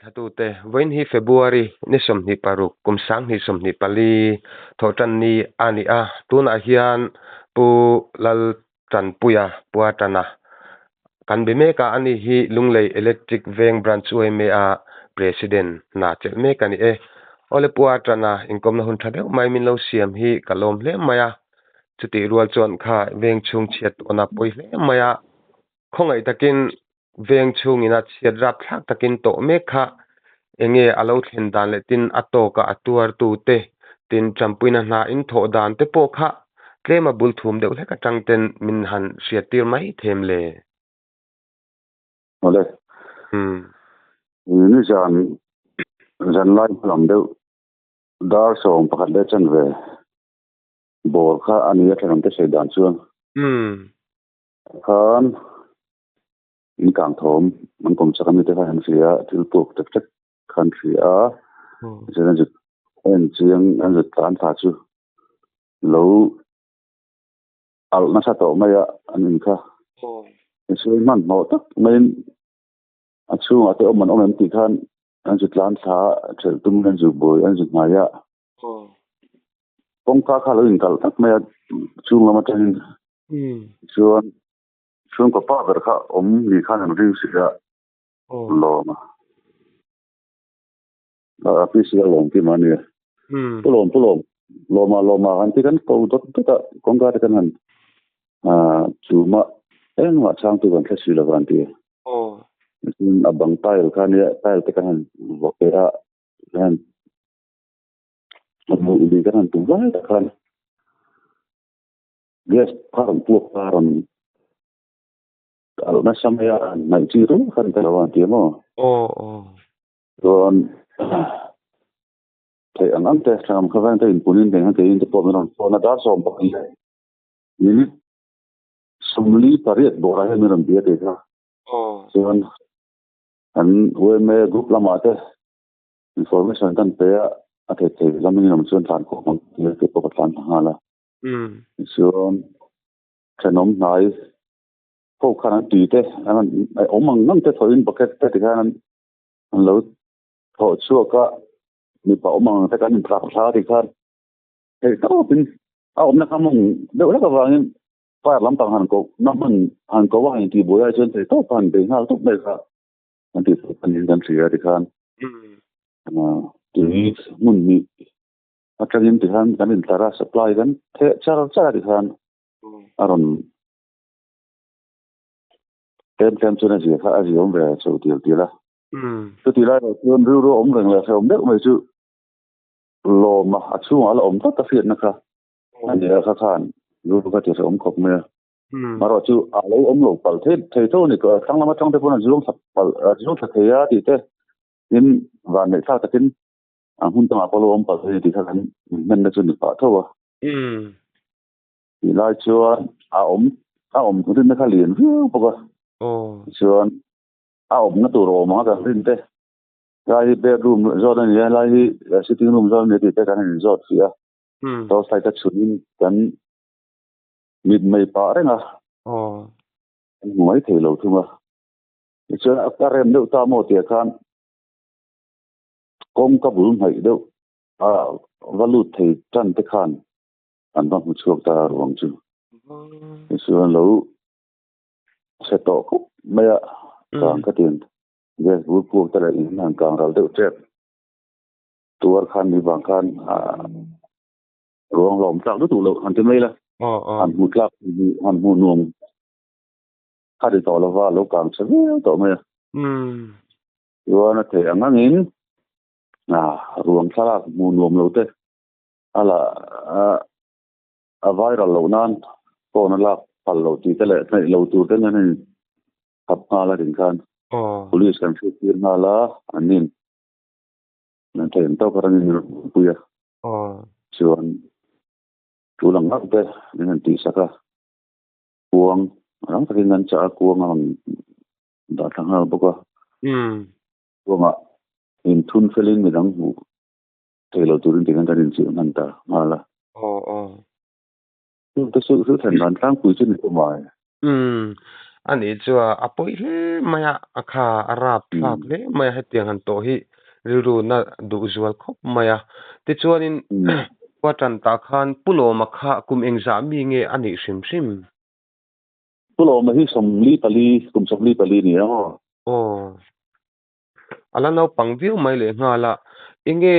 Ngaithlatute, vawiin hi February ni 26 kum 2024 thawhtanni a ni a, tunah hian Pu Laltanpuia Puatana kan be mek a, ani hi Lunglei Electric Veng Branch yma a President hna chelh mek a ni e. Awle Puatana inkawmna hun tha deuh mai min lo siam hi ka lawm hle mai a, chutih rual chuan kha veng chhung chhiat tawhna pawi hle mai a, khawngaih takin Veng chhungin a chhiat rapthlak takin tawh mek kha enge a lo thlen dan leh tin a tawka a tuartu te tin Trumpuina hna in thawh dan te pawh kha tlem a bul thum deuh hlek atang ten min han hriat tir mai them le. Awle. Nizan zanlai hmalam deuh dar 11 leh chanve ball kha a ni a thenawm te sawi dan chuan. Khan in kang thawm an kawm chak ami te khan an hria a, thil puak tek tek kha an hria a, chuan an zut en chiang an zut tlan thla chu lo alh nasa tawh mai a an in kha. Tichuan hmanhmawh tak maiin a chhungah te awm an awm em tih khan an zut tlan thla a, thelh tum an zu buai an zu hnai a. Kawngka kha lo inkalh tak mai a chhung lam atangin chuan chhungkaw pa ber kha awm ni khan an ring si a lawm a. A PC a lawm kim a nia. Pu lawm pu lawm lawma lawma kan ti kan ko dawt dawt a kawngka te kan han chuma engmah chhangtu kan hre si lo van ti. A bang tile kha nia tile te kan han vawk ve a han Lui kan han tum lai tak khan gas kha rawn puak ta rawn alh nasa mai a hnaih chi reng khan ka lo a ti maw. Aw aw. Chuan theih ang ang te thlam kha veng te inpunin teng keiin te pawh min rawn phone a dar 12 minute 48 bawrah hian min rawn bia tih kha. Aw. Chuan an UMA group lamah te Information kan pe a, a thei thei lam in awm chuan tlan khawp ang tih a tih pawh ka tlan ta nghal a. Tichuan thenawm hnai ho khan an tui te an rawn awm ang ang te thawhin bucket te tikhan an an lo thawh chhuak a, mipa awm ang ang te kan intlak thla tikhan theih tawpin a awmna kha mawng deuh hlek avangin fire lampang han koh na hman han koh a han intihbuai ai chuan theih tawp a han bei nghal tawp mai kha. An tih fo panin kan hria tikhan tui hmun hnih atangin tikhan kan intlar a supply kan theh char char a tikhan a rawn tlem tlem chuan a zia kha a ziawm ve chho tial tial a. Chuti lai erawh chuan rilru a awm reng leh hrehawm deuh mai chu lawm a a chhungah a la awm tlat a hriatna kha a nia kha khan rilru kha ti hrehawm khawp mai a. Marawh chu a lo awm lo palh thei thei tho a ni tawh a, thlang lam atang te pawn a zuang thla palh a zuang thla thei a tih te tin van neih thlak takin a hmun tangah pawh a lo awm palh thei a ni tih kha kan inhmenna chu a ni pah tho a. Tih lai chuan a awm a awm rinna kha lian viau bawk a, tichuan a awmna tur a awm ang a kan rin te lai hi bedroom zawt a ni a, lai hi sitting room zawt a ni a tih te kan han inzawt fiah a, torchlight a chhun in kan Mit mai pah reng a. Aw. An hmu mai thei lo thung a. Tichuan a rem deuh ta maw tih ah khan kawngka bul hnaih deuh a va lut thei tan te khan an va hmu chhuak ta ruang chu. Tichuan lo chhe tawh khawp mai a kang ka tin gas bur puak te leh in han kang ral deuh tep tuar khan mi vang khan Ruang hlawm tlak lutuk loh han ti mai la. Han hmu tlak han hmu nuam kha ti tawh lova lo kang chhe viau tawh mai a. Chuan a theih ang angin ruang thlalak hmu nuam lo te a la a viral loh nan phone a lak phal loh tih te leh hnaih lo tur te nen a in khap nghal a rin khan police kan hriat tir nghal a an nin an theih ang tawk atangin min rawn pui a. Chuan tul ang ang te min han tihsak a, kuang rang takin kan chah a, kuang a rawn dah thla nghal bawk a. Kuangah inthun felin midang hmuh thei lo turin tihian kan inchilh hman ta nghal a. Chu te chu thil thlen dan tlangpui chu ni tawh mai. Ani chu a pawi hle mai a, a kha a rap thlak hle mai a, hetiang han tawh hi rilru na duh zual khawp mai a. Tichuanin khua tan tah khan Pu Lawma kha kum engzah mi nge a nih hrim hrim? Pu Lawma hi 44, kum 44 ni a maw? Aw. A la naupang viau mai leh nghal a, enge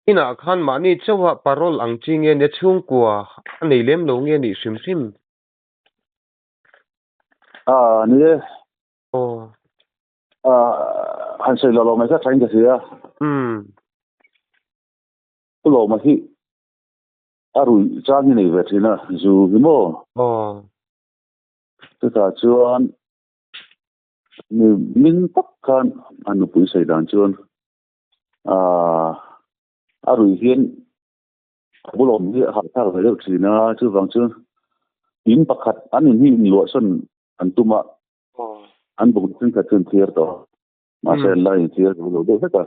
inah khan mahni chauha parole ang chi nge nia chhungkua a nei lem lo nge nih hrim hrim? A ni e. Aw. A han sawi lo lo mai kha thain ka hria. Pu Lawma hi a ruih chang hi nei ve thin a, zu hi maw? Aw. Chutah chuan Mi min tak khan a nupui sawi dan chuan aaa a rui hian a bul awm hi a hahthlak ve deuh thin a, chuvang chuan in pakhat an in hi inluahsawn an tum a, an buk thenkhat chu an thiar tawh a, mahse an la inthiar zo lo deuh vek a.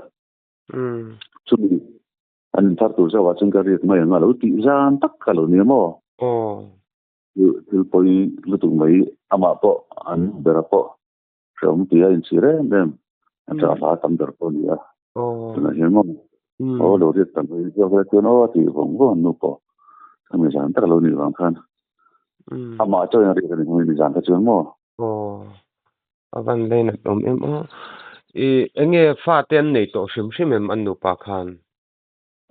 Chumi an inthar tur zawkah chuan ka riak mai ang a lo tih zan tak kha lo nia maw? Thil pawi lutuk mai amah pawh an bera pawh hrehawm tia inchhir em em a tah hla tam ber pawh a ni a. Tunah hian maw aw lo riat tam mai zawk vel chuan aw a tih vawng vawng an nu pawh chumi zan tak a lo nih vang khan amah chauhin a riak a ni hmui nizan kha chuan maw. Aw a van lainat awm em aw. I enge fate an nei tawh hrim hrim em an nupa khan?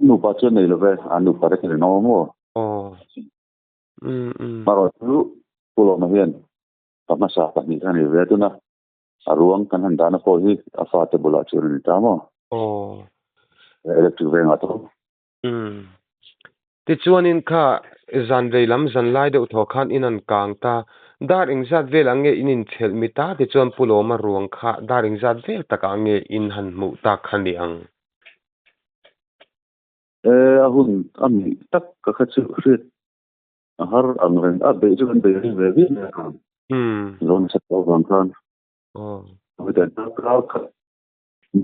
Nupa chuan nei lo ve, an nupa te khan in awm a maw? Aw. Erawh chu Pu Lawma hian pa hmasa pahnih kha a nei ve a tuna a ruang kan han dahna pawh hi a fate bulah chuan a ni ta maw? Aw. Electric vengah tho. Tichuanin kha zan rei lam zan lai deuh thaw khan in an kang ta. Dar engzat vel ang nge in inchhelh mi ta? Tichuan Pu Lawma ruang kha dar engzat vel takah nge in han hmuh tak kha ni ang? E, a hun a mih tak ka kha chu hriat a har ang reng a, beih chu kan bei reng ve viau mai a, zawn a chat loh avang khan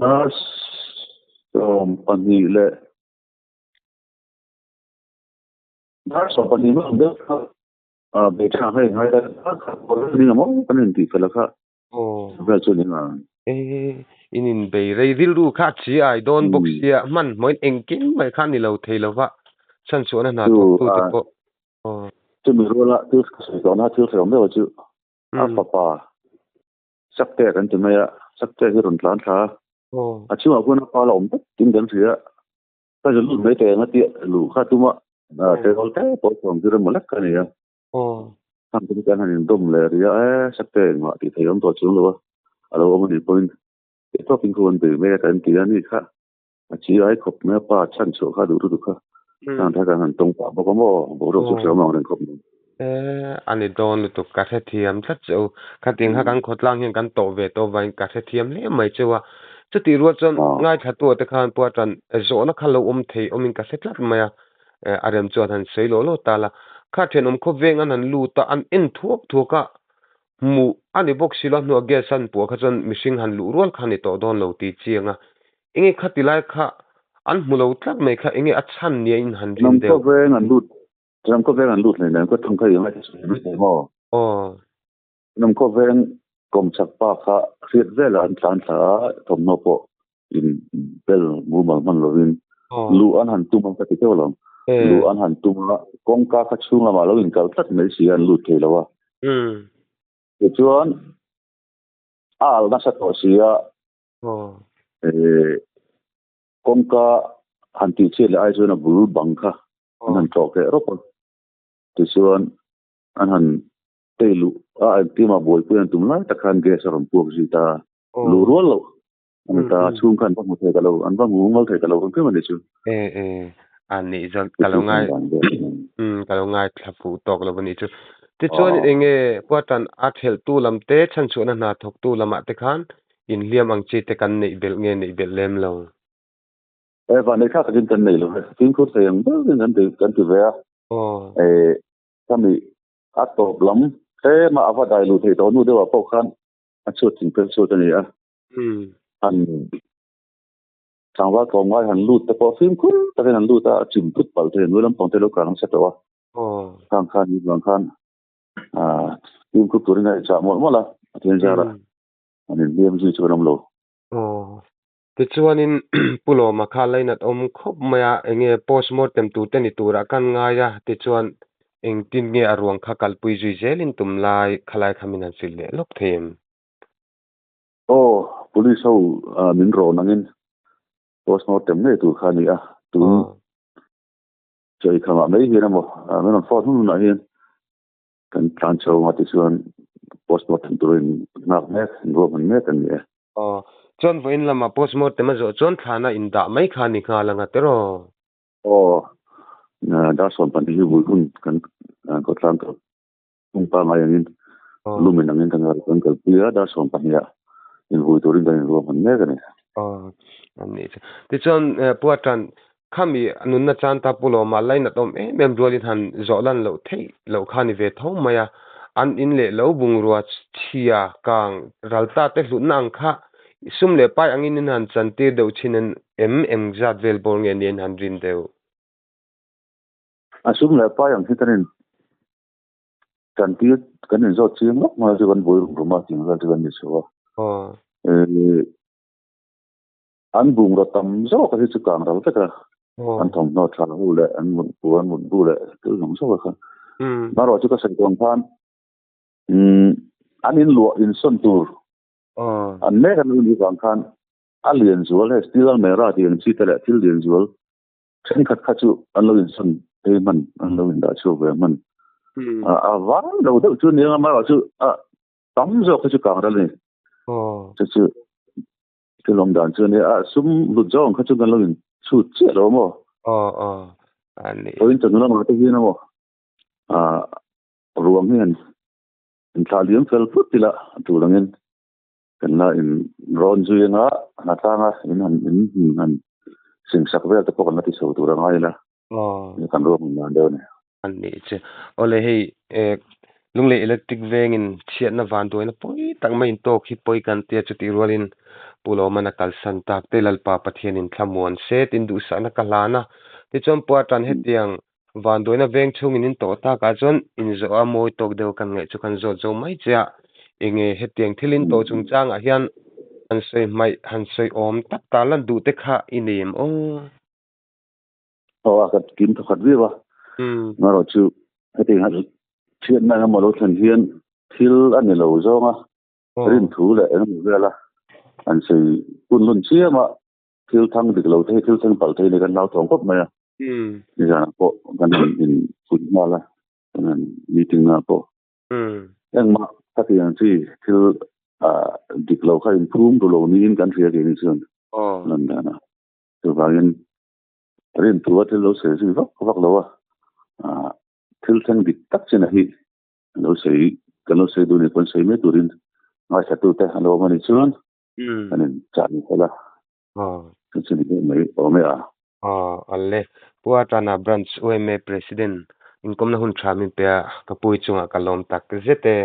dar 12 leh dar 12 mai ang deuh kha beih tha ang kha in ngai ta dar khat pawh la ni ang maw kan intih fel a kha. Vel chu ni ang. E, in inbei rei rilru kha a chi ai dawn bawk sia, hmanhmawhin engkim mai kha a ni lo thei lo va, chhanchhuahna hna thawktu te pawh. Chumi ruala thil sawi tawhna thil hrehawm deuh chu a fapa Sakte kan ti mai a, Sakte hi rawn tlan thla a, a chhungah khuan a pa la awm tlat tin kan hria, ka za lut mai teh ang a tia luh kha tuma tleirawl te pawh chuang zir emaw lek ka ni a. Khang te chu kan han indawm leh rih a, e Sakte engmah tih theih awm tawh chuang lo a, a lo awm a nih pawhin tih tawkin khu an bei mai a kan ti a ni kha a chi ai khawp mai a pa chhan chhuah kha duh lutuk kha khang te kan han tawng pah bawk a maw boruak chu hriam ang reng khawp mai. E a ni dawn lutuk ka hrethiam tlat che u, khatin kha kan khawtlang hian kan tawh ve tawh vangin ka hrethiam hle mai cheu a, chutih rual chuan ngaithla te khan pawh atan zawhna kha lo awm thei awmin ka hre tlat mai a, A rem chuan han sawi lawh lawh ta la, kha thenawm khawveng an han lut a, an en thuak thuak a, hmuh a ni bawk si lo, a hnuah gas an puah kha chuan mihring han luh rual kha a ni tawh dawn lo tih chiang a, enge kha ti lai kha an hmu lo tlat mai kha enge a chhan nia in han rin deuh. Thenawm khawveng an lut, thenawm khawveng an lut hleinem ka thung kha i ngaithla sawi mai thei maw? Aw. Thenawm khawveng kawmchhak pa kha hriat velah an tlan thla a, thawmhnaw pawh in bel mumal hman lovin luh an han tum a ka ti deuh lo. Luh an han tum a, kawngka kha chhung lamah lo inkal tlat mai si a, an lut thei lo a. Tichuan a alh nasa tawh si a, kawngka han tih chhiat leh ai chuan a bul bang kha an han tlawh keh rawp a. Tichuan an han tei luh a, engtin mah buaipui an tum lai tak khan gas a rawn puak zui ta a, luh rual loh. Ani ta chhung khan va hmu thei ta lo, an va hmu ngal thei ta lo reng reng a ni chu. E e, a nih zawk ka lo ngai, umm ka lo ngai thla fuh tawk lo a nih chu. Tichuan eng nge Puatan a thelhtu lam te, chhanchhuahna hna thawktu lamah te khan inhliam ang chi te kan neih belh nge neih belh lem lo? E vanneih thlak takin kan nei lo e, fimkhur thei ang berin kan ti kan ti ve a. E khami a tawp lam tlema a va dai luh theih tawh hnu deuhah pawh khan a chhuat thingpel chhuat a ni a. Han tlangval tlawmngai han lut te pawh fimkhur takin an lut a, a chim thut palh thei a, nui lampang te lo kal nasa tawh a. Khang khan ni vang khan Fimkhur turin a inchah mawlh mawlh a, Pathian zarah an inhliam zui chu an awm lo. Aw. Tichuanin Pu Lawma kha lainat awm khawp mai a, enge postmortem tur te ni turah kan ngai a, tichuan engtin nge a ruang kha kalpui zui zelin tum lai khalai kha min han hrilh leh lawk thei em? Aw, police ho min rawn angin postmortem ngei tur kha a ni a, tun chawi khamah mai hian emaw min rawn phone hun hunah hian kan tlan chho anga tichuan postmortem turin nghak mek, inruahman mek a ni e. Aw, chuan vawiin lamah postmortem a zawh chuan thlana indah mai kha a ni nghal anga tiraw? Aw, dar 12 hi vui hun kan khawtlang kal hung pangngai angin lumen angin kan kan kalpui a, dar 12 ah invui turin kan inruahman mek a ni. Aw, a nih chu. Tichuan Puatan khami nunna chan ta Pu Lawma lainat awm em em rualin han zawh lan loh theih loh kha ni ve tho mai a, an in leh lo bungrua chhia kang ral ta te hlutna ang kha sum leh pai angin in han chantir deuh thin em eng zat vel bawr nge ni an han rin deuh? A sum leh pai ang hi kan in chantir kan in zawt chiang lawk mai chu kan buai rum rum a tih vel chu kan ni chho a. An bungraw tam zawk a hi chu kang ral vek a, an thawmhnaw tha ho leh an mutbu an mutbu leh thil zawng zawk a kha. Marawh chu ka sawi tawng khan an in luah insawn tur an mek an lo nih vang khan a lian zual hei steel almera tih ang chi te leh thil lian zual thenkhat kha chu an lo insawn phei hman an lo indah chhuak ve hman. A var lo deuh chu nia marawh chu a tam zawk kha chu kang ral a ni. Chu chu Thil awm dan chu a nia, a sum hlut zawng kha chu kan lo in chhut chiah lo maw? Aw aw, a ni. Pawhin chawhnu lamah te hian emaw ah ruang hian in thlah liam fel phut ila a tul angin kan la in rawn zui anga hnatlanga in han in han singsak vel te pawh kan la ti chho tur a ngai ila. Aw. Kan ruak hmun dan deuh a ni. A nih chu. Awle hei eh Lunglei Electric vengin chhiatna vanduaina pawi tak mai intawk hi pawi kan tia chutih rualin Pu Lawmana kalsan tak te Lalpa Pathianin thlamuan se tin duhsakna ka hlan a. Tichuan Pu Atan hetiang vanduaina veng chhungin in tawh takah chuan inzawh a mawi tawk deuh kan ngaih chu kan zawt zo mai che a. Enge hetiang thil in tawh chungchangah hian han sawi hmaih han sawi awm tak ta lan duh te kha i nei em aw? Aw a ka kim thawkhat viau a. Marawh chu heti thiatna emaw lo thlen hian thil a ni lo zawng a, rin thu leh engemaw vel a an sawi hun lun chiam a, thil thang dik lo te hi thil thleng palh thei ni kan hlauthawng khawp mai a. Nizanah pawh kan han in pui nghal a, kan han meeting na pawh. Engmah khati ang chi thil dik lo kha inphum ru lo niin kan hria kei ni chuan lan dan a. Chuvangin rin thu a thil lo sawi zui vak vak lo a, ah thil thleng dik tak chin a hi lo sawi kan lo sawi duh ni pawn sawi mai turin ngaithla tu te an lo awm a nih chuan kan in chah ni fel a, chu chu ni deuh mai awm e a. Aw alle, Pu Atana Branch UMA President inkawmna hun tha min pe a, ka pui chungah ka lawm tak zet e.